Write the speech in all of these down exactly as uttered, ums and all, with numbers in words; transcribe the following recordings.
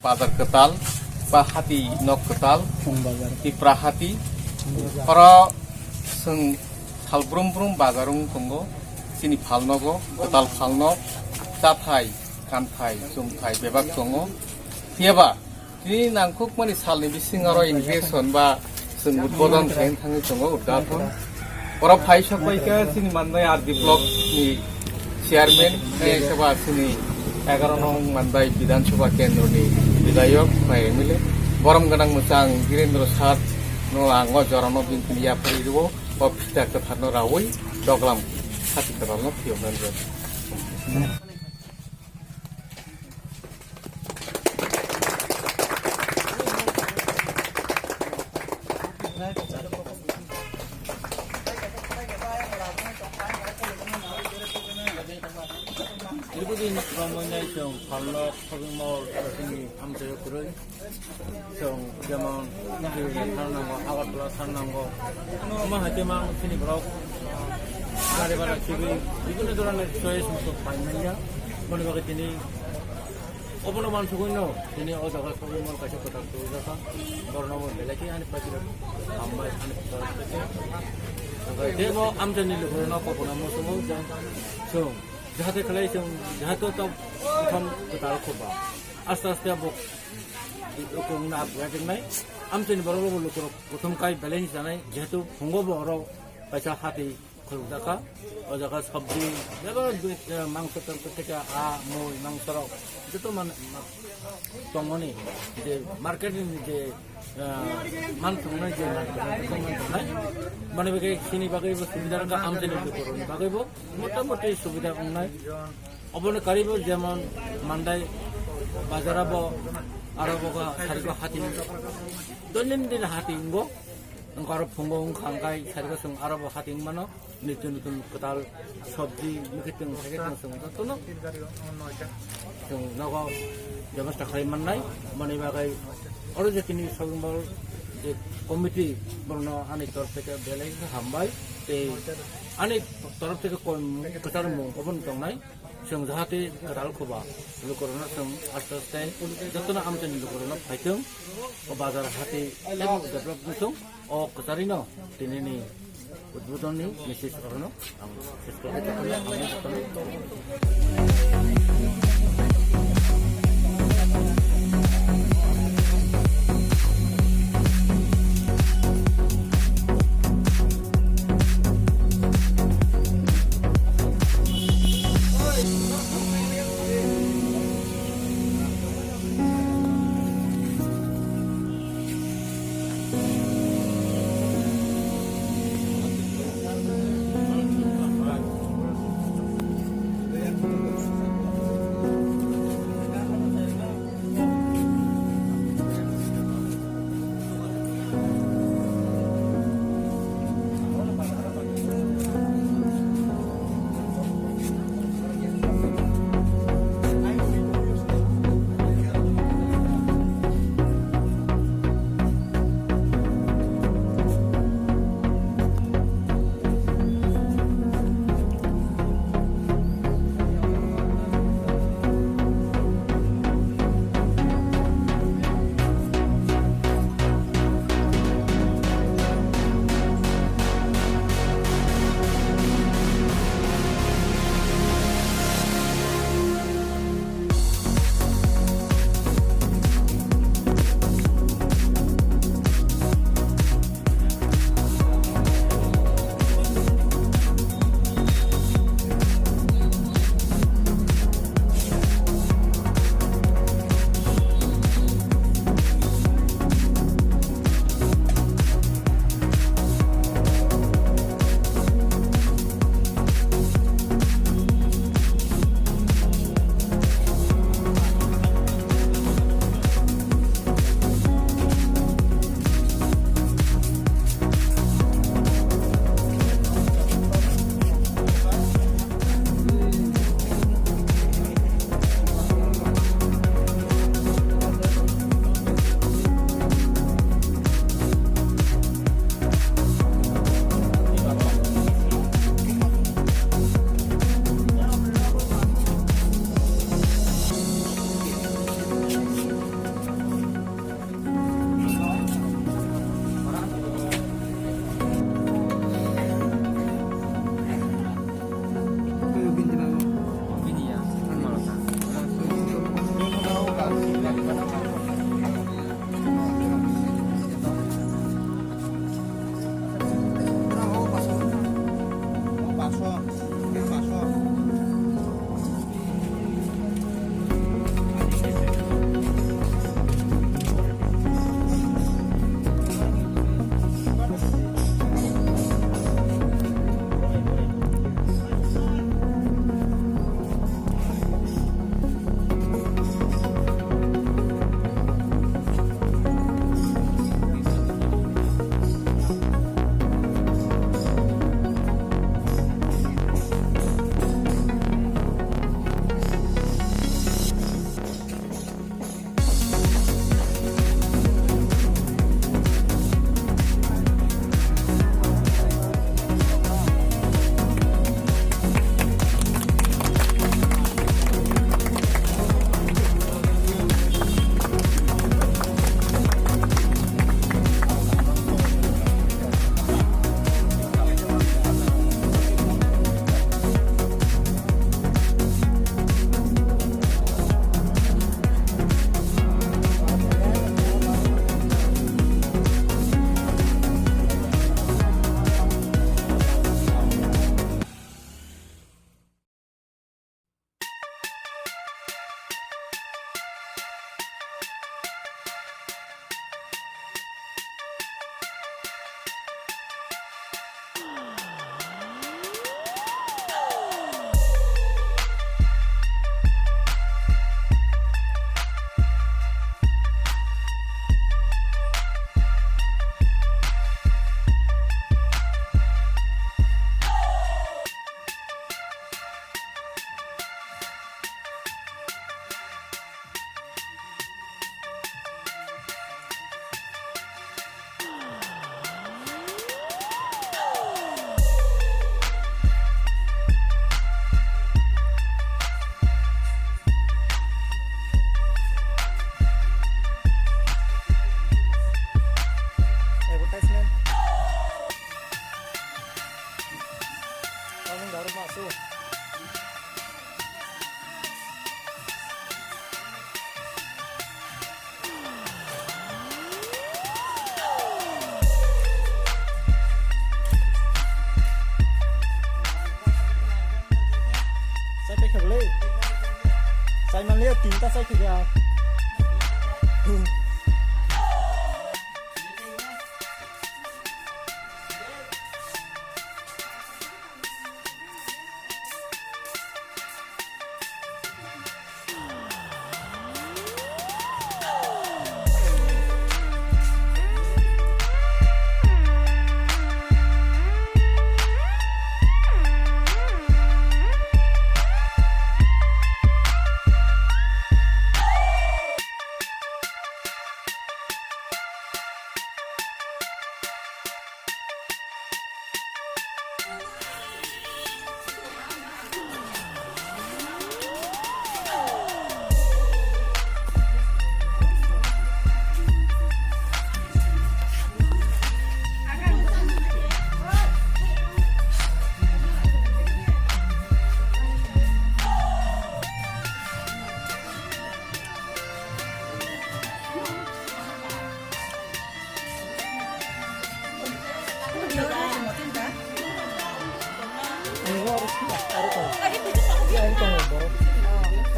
Bazar kwtal ba hati nok kwtal, Tipra hati. Oro chwng sal brum brum bazar wng tongo, chini phalnogo kwtal phalnok, chathai, kanthai, chumthai bebak tongo. Phiyaba tini nangkukmani salni bisingo oro inauguration ba chwng udbodon khe thangwi tongo, udgathon. Oro phai sok bai khe chini Mandai R D block ni chairman, eh, soba chini egaroh nong Mandai Bidhan Sabha Kendro ni bidhayok bai M L A. Borom gwnang mwchang Dhirendra Sar no ang o jora no bini thani yapharwi rwo, o phita kwthar no rawi doglam hati kwtal no phiyoknani rwo. Dibudin romoi nai chwng phalno shopping mall chini amchaio kwrwi. Chwng jemon Tripura thar nango, Agartala thar nango. Omo hai khe mang chini borok gari bhara khibi bibhinno dhoronor choice moto pai manya. Boni bagwi tini obono mansugwino tini o jaga shopping mall kaisa kwtal tubujaka. Borno bo belai khe ani paithago hambai ani kwtal. Tei bo amchaini lukurokno kokona muchungo je chwng jahate khlai chwng jahate to prothom kwtal khuba. Aste aste bo Lukurokno upgrade wngnai. Amchaini borok rokbo lukurok kuthum kai balance janai, jehetu phungo bo oro kaisa hati khulukjakha. O jaga sabji, bebak, eh, mangso tangso theke a, mui, mangso rok joto man, ma-, tongmani je market ni je, eh, man tongnai je market ni tongmani tongnai. Mane bagwi chini bagwi bo subida rwkha, amchaini lukurokni bagwi bo motamoti subida wngnai. Obono karibo jemon Mandai bazar abo aro bo sariko hati, doinin din hati wngbo. Wngkha aro phungo wngkha hwnkhe sariko chwng aro bo hati wngmano. Nitun nitun kwtal sabji mwkhwtwng saikhe chwng jotono chwng nogo bebosta khlai mannai. Mani bagwi oro je tini shopping mall je committee borokno ani torop theke belai khe hambai tei ani torop theke kwchar mung obono tongnai. Chwng jahate kwtal khuba lukurokno chwng aste aste jotono amchaini lukurokno phaithwng, o bazar hati teibo develop wngthwng, o kwcharino tinini udbodhonni message orono ang ses khlai.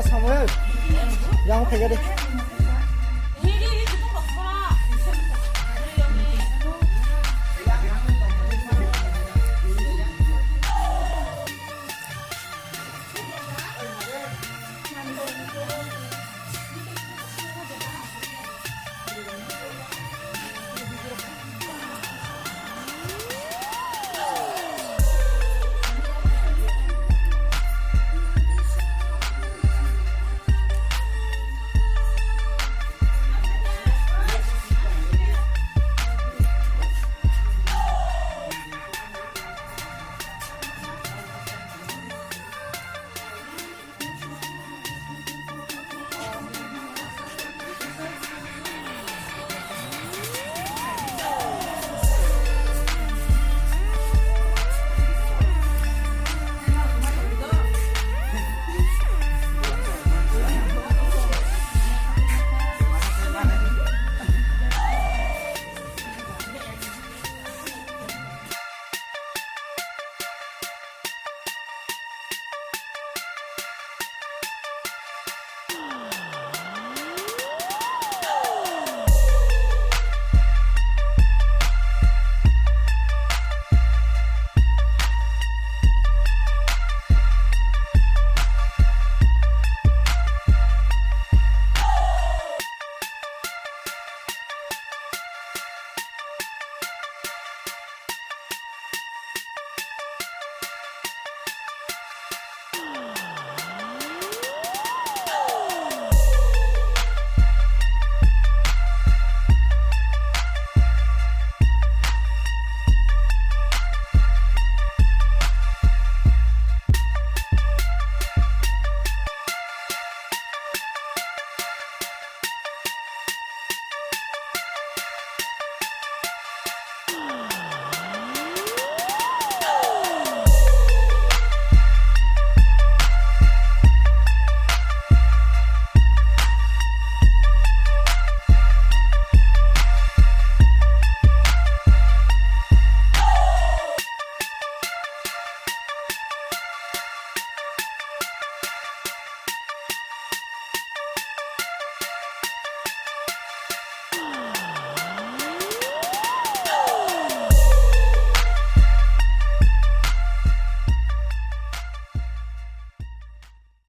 Samuel, yang kaya deh.